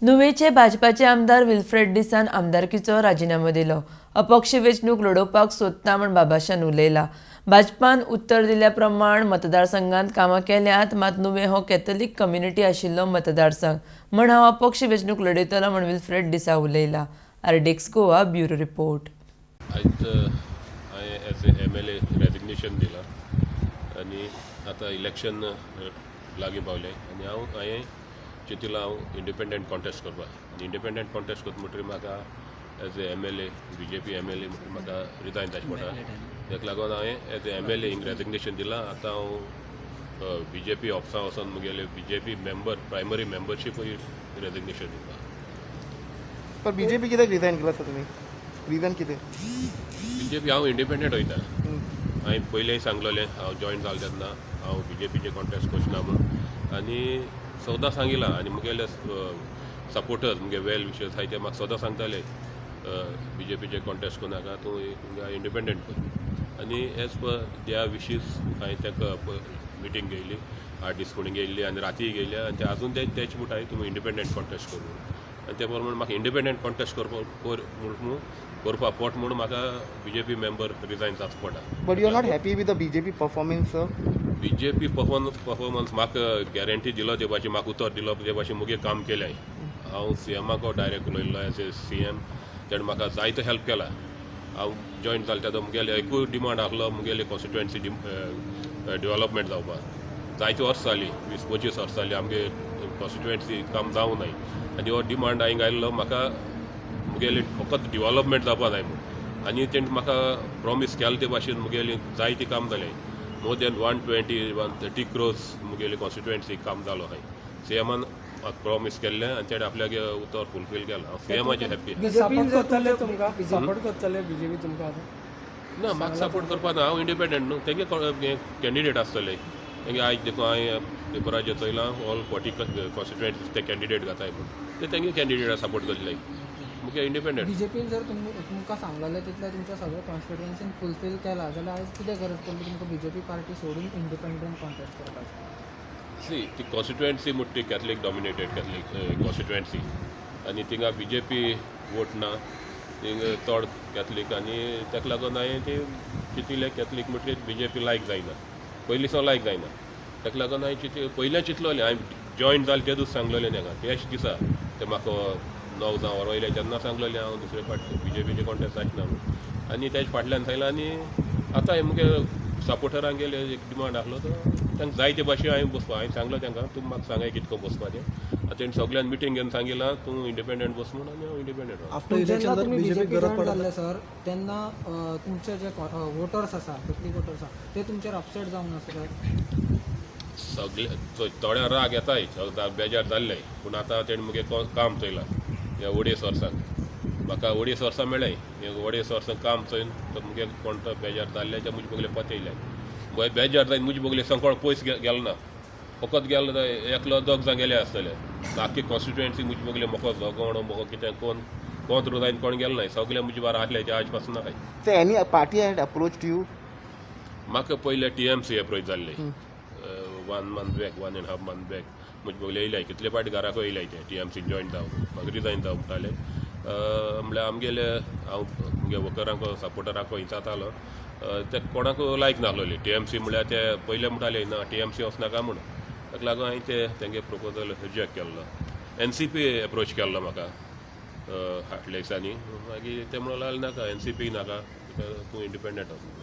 नुवेचे भाजपाचे आमदार विल्फ्रेड डिसान आमदारकीचो राजिनामो दिलो. अपक्ष वेंचणूक लडोवपाक सोदता म्हूण बाबाशान उलयला. भाजपान उत्तर दिल्या प्रमाण मतदारसंघात कामां केल्यात, मात नुवें हो कॅथलिक कम्युनिटी आशिल्लो मतदारसंघ म्हण हांव अपक्ष वेंचणूक लडयतलो म्हूण विल्फ्रेड डिसा उलयला. RDX Goa, bureau report. आयज हांवें as a MLA resignation दिलां आनी आतां इलेक्शन लागीं पावलें आनी हांवें चिंतिलां हांव इंडिपेंडंट कॉन्टेस्ट करपाक. आनी इंडिपेंडंट कॉन्टेस्ट करता म्हणटकीर म्हाका as a MLA, BJP MLA म्हणटकीर म्हाका रिजायन जावचें पडटा. ताका लागून हांवें as a MLA हिंग रेजिग्नेशन दिलां. आतां हांव बीजेपी ऑफिसा वचोन मुगेले बीजेपी मेंबर, प्रायमरी मेंबरशीपूय रेजिग्नेशन दिता. पण बीजेपी कित्याक रिजायन केला सर तुम्ही? रिजन कितें? बीजेपी, हांव इंडिपेंडंट वयता. हांवें पयलींय सांगलेलें, हांव जॉयन जालें तेन्ना हांव बीजेपीचे कॉन्टेस्ट करचो ना म्हूण आनी सदां सांगिलां. आनी मुगेले सपोर्टर्स, मुगे वेल विशर्स आहाय, ते म्हाका सदां सांगताले, बीजेपीचे कॉन्टेस्ट करनाका तूं, इंडिपेंडंट कर. आनी एज पर there wishes हांवें ताका मिटींग घेयली, 8 दीस फुडें घेयल्ली आनी रातीय घेयल्या. आनी ते आजून ते तेच म्हणटाय, तुमी इंडिपेंडंट कॉन्टेस्ट कर म्हणून. आनी ते प्रमाणे म्हाका इंडिपेंडंट कॉन्टेस्ट करपाक कर म्हूण करपा पोट म्हूण म्हाका बीजेपी मेंबर रिजायन जावचो पडटा. But you are not happy with the BJP performance, sir? BJP performance, म्हाका गॅरंटी दिलो ते भाशेन, म्हाका उतर दिलो ते भाशेन मुगे काम केलें. हांव सीएमाक डायरेक्ट उलयल्लो. एज ए सीएम तेणें म्हाका जायतो हेल्प केला. हांव जॉयन जालें तेन्ना मुगेले एकूय डिमांड आहलो, मुगेले कॉन्स्टिट्युएन्सी डेव्हलपमेंट जावपाक. जायती वर्सां जालीं, 20-25 वर्सां जालीं, आमगे कॉन्स्टिट्युएन्सी काम जावं नाय. आनी हो डिमांड हांवें घायल्लो, म्हाका मुगेले फकत डेव्हलपमेंट जावपा जाय म्हूण. आनी तेणें म्हाका प्रॉमीस केलें ते भाशेन मुगेलें जायतें काम जालें. More than 120, 130 crores मुगेले कॉन्स्टिट्युएन्सी काम जालो आहाय. सीएमान म्हाका प्रॉमीस केल्लें आनी तेणें आपल्यागे उतर फुलफील केलां. हांव सीएमाचेर हॅप्पी. सपोर्ट करतले तुमकां? सपोर्ट करतले बीजेपी तुमकां आतां? ना, म्हाका सपोर्ट करपा ना. हांव इंडिपेंडंट न्हू. तेंगे कॅन्डिडेट आसतले तेंगे. आयज देखून हांवें पेपराचेर चोयलां, ऑल 40 कॉन्स्टिट्युएन्सीज ते कॅन्डिडेट घाताय म्हूण. ते तेंगे कॅन्डिडेटा सपोर्ट करतले, मुगे इंडिपेंडंट. बीजेपीन जर तुमकां सांगलेलें तितलें तुमच्या सगळें कॉन्स्टिट्युएन्सीन फुलफील केलां जाल्यार आयज कितें गरज पडली तुमकां बीजेपी पार्टी सोडून इंडिपेंडंट कॉन्टेस्ट करपाची? सी, ती कॉन्स्टिट्युएन्सी म्हणटा ती कॅथलीक डॉमिनेटेड, कॅथलीक कॉन्स्टिट्युएन्सी आनी थिंगा बीजेपी वोट ना. थिंगा चड कॅथलीक आनी ताका लागून हांवें ती चिंतिलें, कॅथलीक म्हणटकीर बीजेपी लायक जायना, पयलीं सावन लायक जायना. ताका लागून हांवें चिंती पयलें चिंतलोलें. हांवें जॉयन जालें तेदूस सांगलेलें ताका. त्याच दिसा ते म्हाका 9 जावं वर वयले तेन्ना सांगलेलें, हांव दुसरे फावट बीजेपीचे कॉन्टेस्ट जायना म्हूण. आनी तेज फाटल्यान सांगलें. आनी आतां मुगे सपोर्टरांगेले एक डिमांड आहलो, तो तांकां जाय ते भाशेन हांवें बसपा. हांवें सांगलो तांकां, तुमी म्हाका सांगाय कितको बसपाचें. आतां तेणी सगळ्यान मिटींग घेवन सांगिलां, तूं इंडिपेंडंट बस म्हूण. आनी हांव इंडिपेंडंट. आफ्टर इलेक्शन जेन्ना जर तुमी बीजेपी बीजेपी गरज जॉयन पडत जाल्ले सर, तेन्ना तुमचे जे वोटर्स आसा, कॅथलीक वोटर्स आसा, ते तुमचेर अपसेट जावंक ना सर? सगळे थोड्या राग येताय, सगळे बेजार जाल्ले. पूण आतां तेणें मुगे काम चोयलां ह्या 2.5 वर्सांक. म्हाका 2.5 वर्सां मेळ्ळें. हे 2.5 वर्सां काम चोयन तो मुगे कोण तो बेजार जाल्ले ते मुजे बगले पतयले. बेजार जायन मुजे बगले संकोळ पयस गेलो ना. फकत गेलो तो एकलो दोग जाण गेले आसतले. आख्खी कॉन्स्टिट्युएन्सी मुजे बगले म्हाका झगोण म्हाका कितें कोण कोण जायन कोण गेलो नाय. सगळे मुजे बारा आसले ते आज पासून नाकाय. So any party had approach you? म्हाका पयले टीएमसी एप्रोच जाल्ले one month back, one and half month back. म्हजे बगले येयले, कितले फावटी घराक येयले ते, टीएमसी जॉयन जाव, म्हाका रिजायन जाव म्हणटाले. म्हणल्यार आमगेले, हांव मुगे वर्करांक, सपोर्टरांक विचारतालो, ते कोणाक लायक नासलोली टीएमसी. म्हणल्यार ते पयले म्हणटाले, ना, टीएमसी वचनाका म्हूण. ताका लागून हांवें ते तेंगे प्रपोजल रिजेक्ट केल्लो. एनसीपी एप्रोच केल्लो म्हाका फाटल्या दिसांनी. मागीर ते म्हणून लागले, नाका, एनसीपी नाका, तूं इंडिपेंडंट वच.